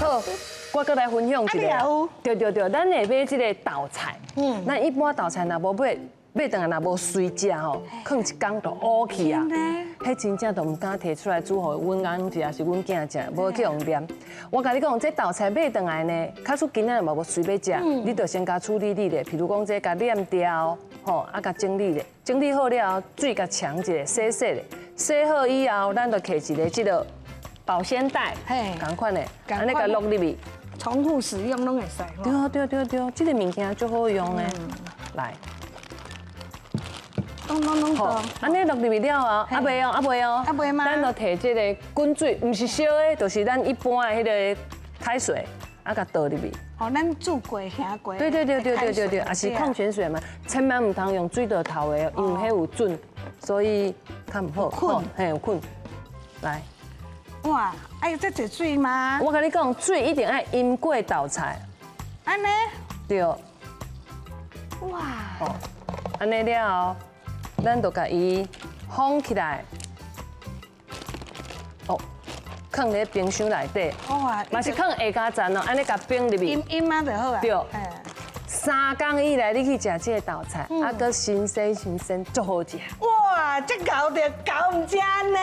好，我閣來分享一啊，你也个。有？對對對，咱會買這个豆菜。咱一般豆菜若無買，買轉來若無隨食吼，囥一工就烏去啊。彼真正就毋敢提出來煮予阮翁食，抑是阮囝食，無去予念。我共你講，這豆菜買轉來呢，假使今仔日嘛無隨欲食，你就先共處理理咧。譬如講，這共撿掉，吼，啊，共整理咧，整理好了後，水共沖一下，洗洗咧，洗好以後，咱就提一个這个保鮮袋，仝款的，按呢共落入去。重複使用攏會使。對對對對，這个物件足好用的。來。咚咚咚咚。按呢落入去了後，啊袂哦，啊袂哦，啊袂嗎？咱就提這个滾水，毋是燒的，就是咱一般的彼个開水，啊，共倒入去。哦，咱煮過、行過。對對對對對對對，抑是礦泉水嘛，千萬毋通用水道頭的，因為彼有準，所以較毋好。菌。嘿，有菌。來。哇，愛這濟水嗎？我共你講，水一定愛淹過豆菜。按呢？對。哇。哦，按呢了後，咱就共伊封起來。哦，囥佇冰箱內底。哇。嘛是囥下跤層哦，按呢共冰入去。淹淹啊就好啊。對。3工以內你去食這个豆菜，啊，閣新鮮新鮮，足好食。哇，這𠢕著𠢕毋食呢。